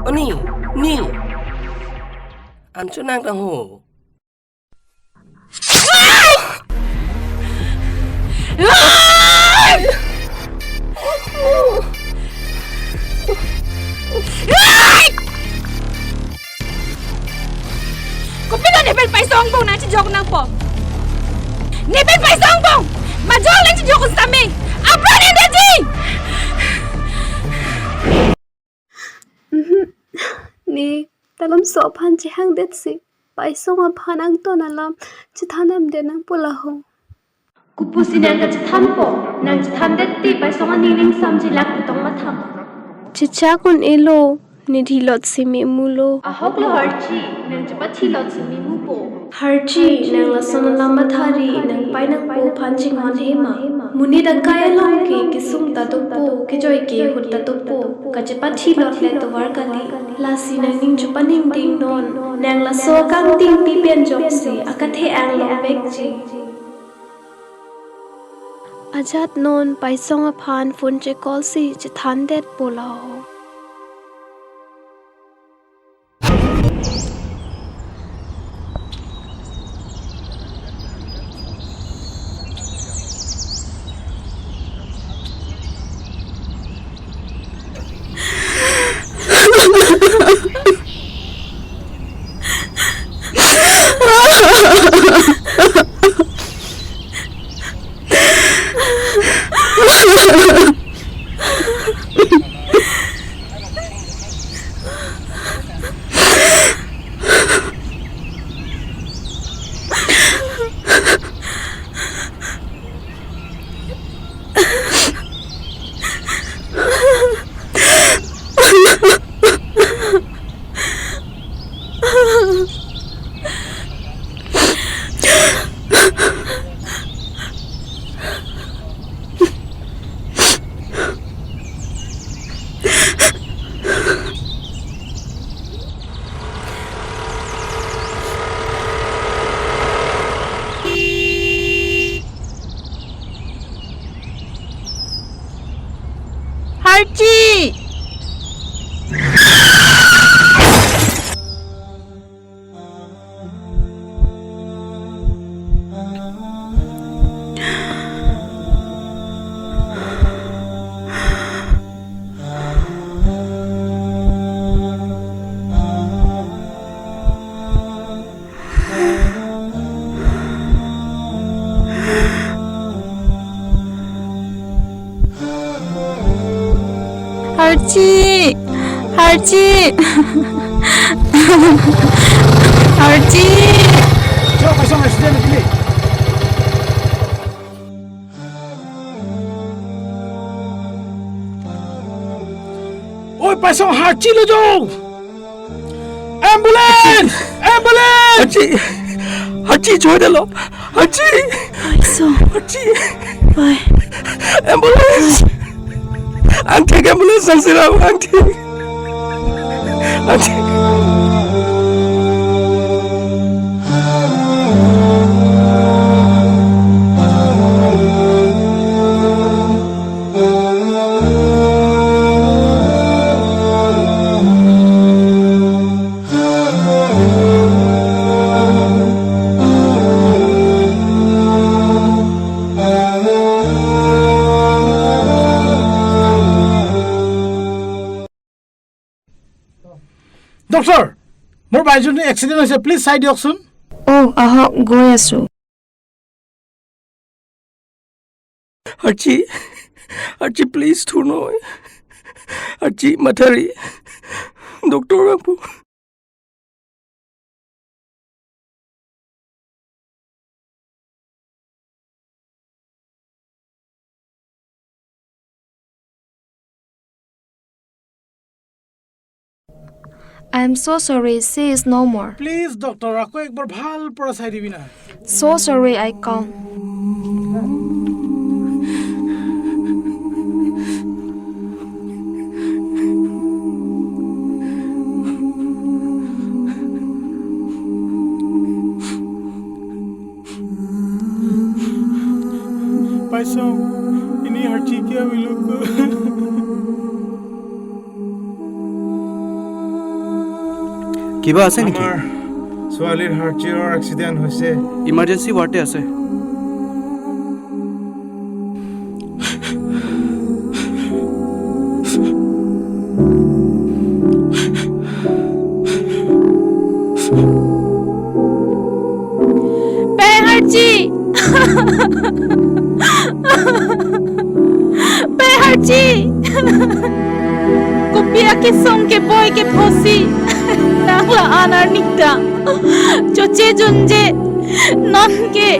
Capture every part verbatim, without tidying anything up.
Oni, ni. Ancho nang tang ho. Kopilo ne pen paisong angbong nangchijok nangpo? Ne pen paisong angbong majok nangchijok un sami. Apron endaji. Mhm. Ne ta lamso aphan chehangdetsi paisong aphan angton alam chethan damde nangpo laho. Kopusi nang kachethanpo, nang chethandet te paisong aning ning samji lak ketong mathang. Chechak un-elo, ne thilotsi memulo. Ahoklo Harchi, nang chepathilotsi memupo. Harchi, nang lason alam mathari, nang pai nangpo aphan chinghon hema. Monit akai along ke kesung ta dopo, kejoi ke ahut ta dopo. Kachepathilot le tovar kali. Lasi nangning chepaningding non. Nang laso akangting pipen ajoksi akathe-ang longvekji. Ajat non paisong aphan phone che-call si chethandetpo laho. Harchi! Harchi! Harchi! Harchi! Jo, paisong accident kili. Oi, paisong Harchi lo jo! Ambulance! Ambulance! Harchi! Harchi, choi dalo! Harchi! Paisong. Harchi! Pai. Ambulance! Angthek ambulance nangserang, angthek! Angthek! Doctor, মোৰ বাইকজনী এক্সিডেণ্ট হৈছে, প্লিজ চাই দিয়কচোন। অ, আহক, গৈ আছো। আৰ্চি, আৰ্চি, প্লিজ, থুৰ নহয়। আৰ্চি, মাথাউৰি, ডক্টৰ বাবু। I am so sorry, she is no more. Please doctor, আকৌ একবাৰ ভালপৰা চাই দিবি না। So sorry, I can't. Paisong, ini Harchi ke aviluk. কিবা আছে নেকি? আমাৰ ছোৱালীৰ হাৰ্ট এক্সিডেণ্ট হৈছে। ইমাৰ্জেঞ্চি ৱাৰ্ডে আছে। Pe Harchi! Pe Harchi! Kopi akesung keboi kephosi nang la-an arni ta choche junje, non ke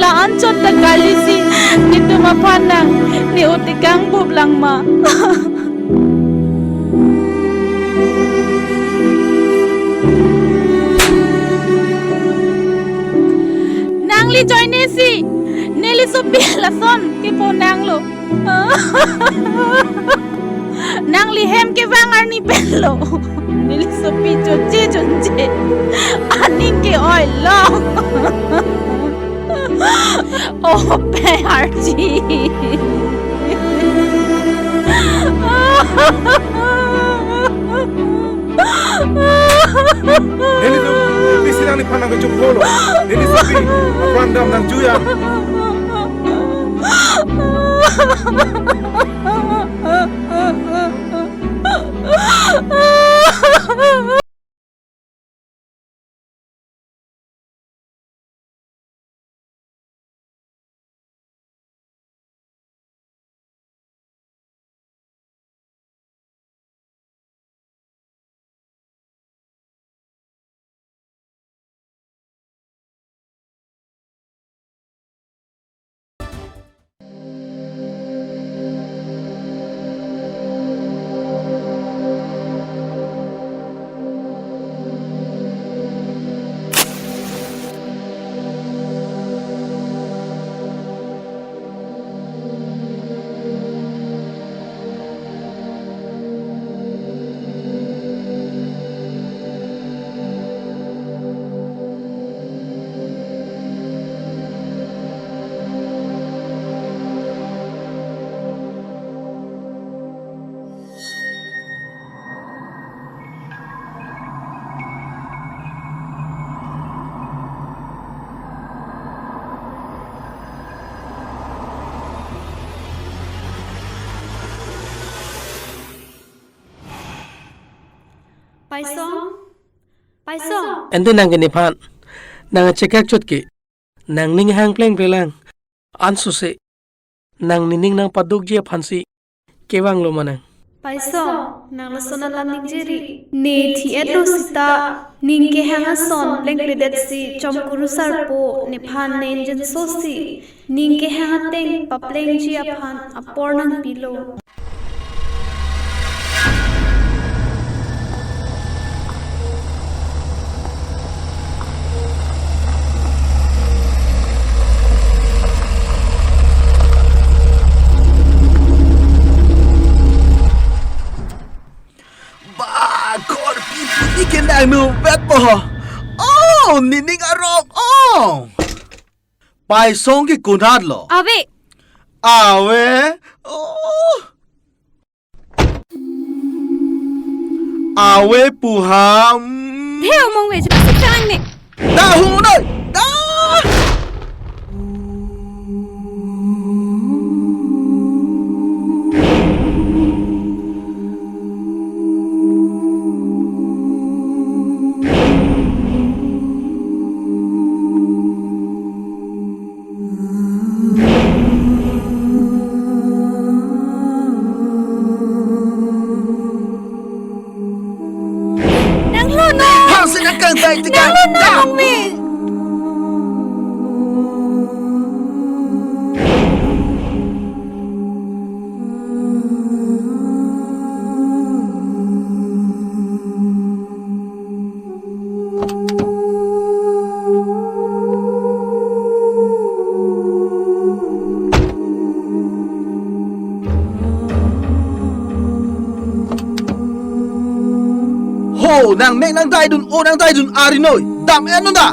la-an chot ta kalisi netum aphan nang ne-o tekang bup lang ma? Nangli joinesi neli sopi lason kepo nanglo. Nangli hem kevang arni penlo neli sopi choche junje aning ke-oi lo. Oh, Pe Harchi. Nelitum pisi nangliphan nangkechokpolo. Neli sopi apran dam nangjuya. Paisong, Paisong. Ante nang ke nephan nangchekak chot ke, nangning hang plengple lang. Ansose nang nening nangpadukji aphansi kevanglo ma nang? Paisong, nang lason alam ningje ri. Ne thi-etlo seta ning kehang ason plengpledetsi chomkuru sarpo nephan ne ingjinsosi ning kehang ateng paplengji aphan apor nangpilo. Ba, korpi pini ke nangnu bet po. Oh, nening arong. Oh. Paisong ke konatlo? Ave. Ave? Oh. Ave pu ha. He omong ve, cepat sekarang nih. Dah, hu noi. Dah. Nanglo no. Hang sing nang kang tai tikai. Nanglo no, Nongmi. Ho, nang mek nangdaidun, o nangdaidun ari noi, dam-et non da.